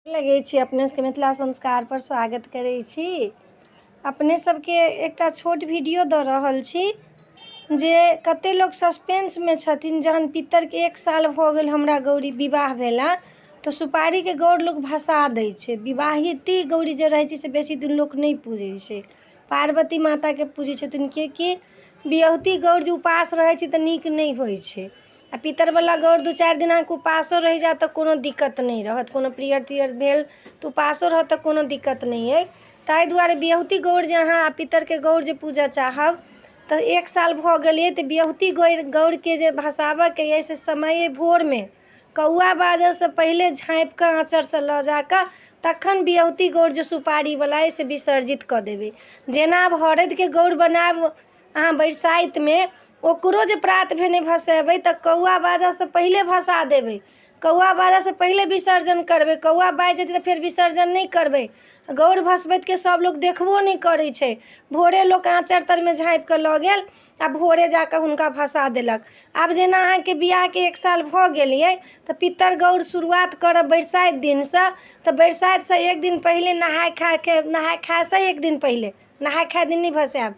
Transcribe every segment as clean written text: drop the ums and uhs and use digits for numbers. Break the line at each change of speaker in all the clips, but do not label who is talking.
लगै छी अपने सबके मिथिला संस्कारपर स्वागत करै छी। अपने सबके एकटा छोट वीडियो दऽ रहल छी जे कते लोक सस्पेंसमे छथिन। जहन पितरके 1 साल भऽ गेल हमरा गौरी विवाह भेला, तऽ सुपारीके गौर लोक भसा दै छै। विवाहिती गौरी जे रहै छै से बेसी दिन लोक नहि पूजै छै, पार्वती माताके पूजै छथिन, किएकि बियहुती गौर जे उपास रहै छै तऽ नीक नहि होइ छै। आ पितरवला गौर 2-4 दिन अहाँके उपासो रहि जायत तऽ कोनो दिक्कत नहि रहत। कोनो पीरियड तीरियड भेल तऽ उपासो रहत तऽ कोनो दिक्कत नहि अइ। ताहि दुआरे बियहुती गौर जे अहाँ आ पितरके गौर जे पूजऽ चाहब तऽ 1 साल भऽ गेल अइ तऽ बियहुती गौर गौरके जे भसाबऽके अइ से समय अइ भोरमे कौआ बाजऽसँ पहिले झाँपिकऽ आँचरसँ लऽ जाकऽ तखन बियहुती गौर जे सुपारीवला अइ से विसर्जित कऽ देबै। जेना आब हरदिके गौर बनायब अहाँ बरसाइतमे, ओकरो जे प्रात भेने भसेबै तऽ कौआ बाजऽसँ पहिले भसा देबै, कौआ बाजऽसँ पहिले विसर्जन करबै। कौआ बाजि जेतै तऽ फेर विसर्जन नहि करबै। गौर भसबैतके सभ लोक देखबो नहि करै छै। भोरे लोक आँचर तरमे झाँपिकऽ लऽ गेल आ भोरे जा कऽ हुनका भसा देलक। आब जेना अहाँके बियाहके 1 साल भऽ गेल अइ तऽ पितर गौर शुरुआत करब बरसाइत दिनसँ, तऽ बरसाइतसँ 1 दिन पहिले नहाय खायके, नहाय खायसँ 1 दिन पहिले, नहाय खाय दिन नहि भसायब,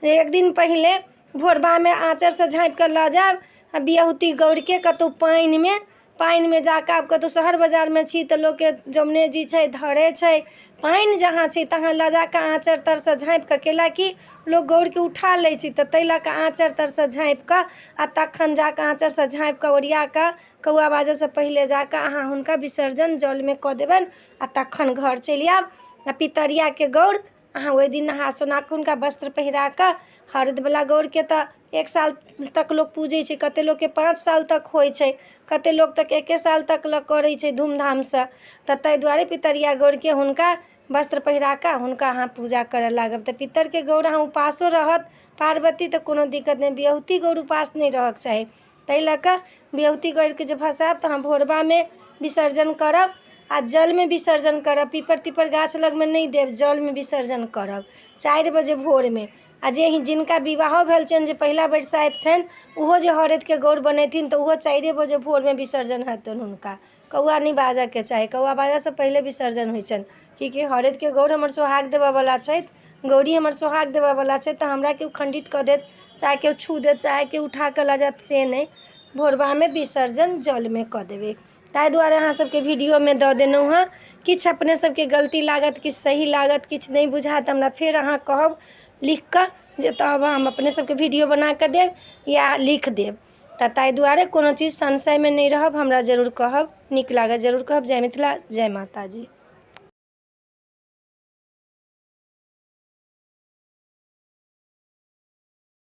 1 दिन पहिले भोरबामे आँचरसँ झाँपिकऽ लऽ जायब आ बियहुती गौरके कतहु पानिमे, पानिमे जाकऽ। आब कतहु शहर बाजारमे छी तऽ लोकके जमुने जी छै, धरे छै, पानि जहाँ छै तहाँ लऽ जाकऽ आँचर तरसँ झाँपिकऽ, कैलाकि लोक गौरके उठा लै छै, तऽ ताहि लऽ कऽ आँचर तरसँ झाँपिकऽ आ तखन जाकऽ आँचरसँ झाँपिकऽ ओरियाकऽ कौआ बाजऽसँ पहिले जाकऽ अहाँ हुनका विसर्जन जलमे कऽ देबनि आ तखन घर चलि आयब। आ पितरियाके गौर अहाँ ओहि दिन नहा सोना कऽ हुनका वस्त्र पहिरा कऽ, हरदिवला गौरके तऽ 1 साल तक लोक पूजै छै, कतेक लोकके 5 साल तक होइ छै, कतेक लोक तऽ एके साल तक लोक करै छै धूमधामसँ। तऽ ताहि दुआरे पितरिया गौरके हुनका वस्त्र पहिरा कऽ हुनका अहाँ पूजा करऽ लागब तऽ पितरके गौर अहाँ उपासो रहत पार्वती तऽ कोनो दिक्कत नहि। बियहुती गौर उपास नहि रहऽके चाही। ताहि लऽ कऽ बियहुती गौरके जे भसायब तऽ अहाँ भोरबामे विसर्जन करब आ जलमे विसर्जन करब, पीपर तीपर गाछ लगमे नहि देब, जलमे विसर्जन करब 4 बजे भोरमे। आ जे जिनका विवाहो भेल छनि, जे पहिला बरसाइत छनि, ओहो जे हरदिके गौर बनेथिन तऽ ओहो 4 बजे भोरमे विसर्जन हेतनि। हुनका कौआ नहि बाजऽके चाही, कौआ बाजऽसँ पहिले विसर्जन होइ छनि, किएकि हरदिके गौर हमर सोहाग देबऽवला छथि, गौरी हमर सोहाग देबऽवला छथि, तऽ हमरा केओ खण्डित कऽ देत, चाहे केओ छू देत, चाहे केओ उठा कऽ लऽ जायत, से नहि। भोरबामे विसर्जन जलमे कऽ देबै। ताहि दुआरे अहाँ सबके वीडियोमे दऽ देलहुँ हँ। किछु अपने सबके गलती लागत, किछु सही लागत, किछु नहि बुझायत, हमरा फेर अहाँ कहब लिखिकऽ जे, तब हम अपने सबके वीडियो बनाकऽ देब या लिख देब। तऽ ताहि दुआरे कोनो चीज संशयमे नहि रहब, हमरा जरूर कहब, नीक लागत जरूर कहब। जय मिथिला, जय माताजी।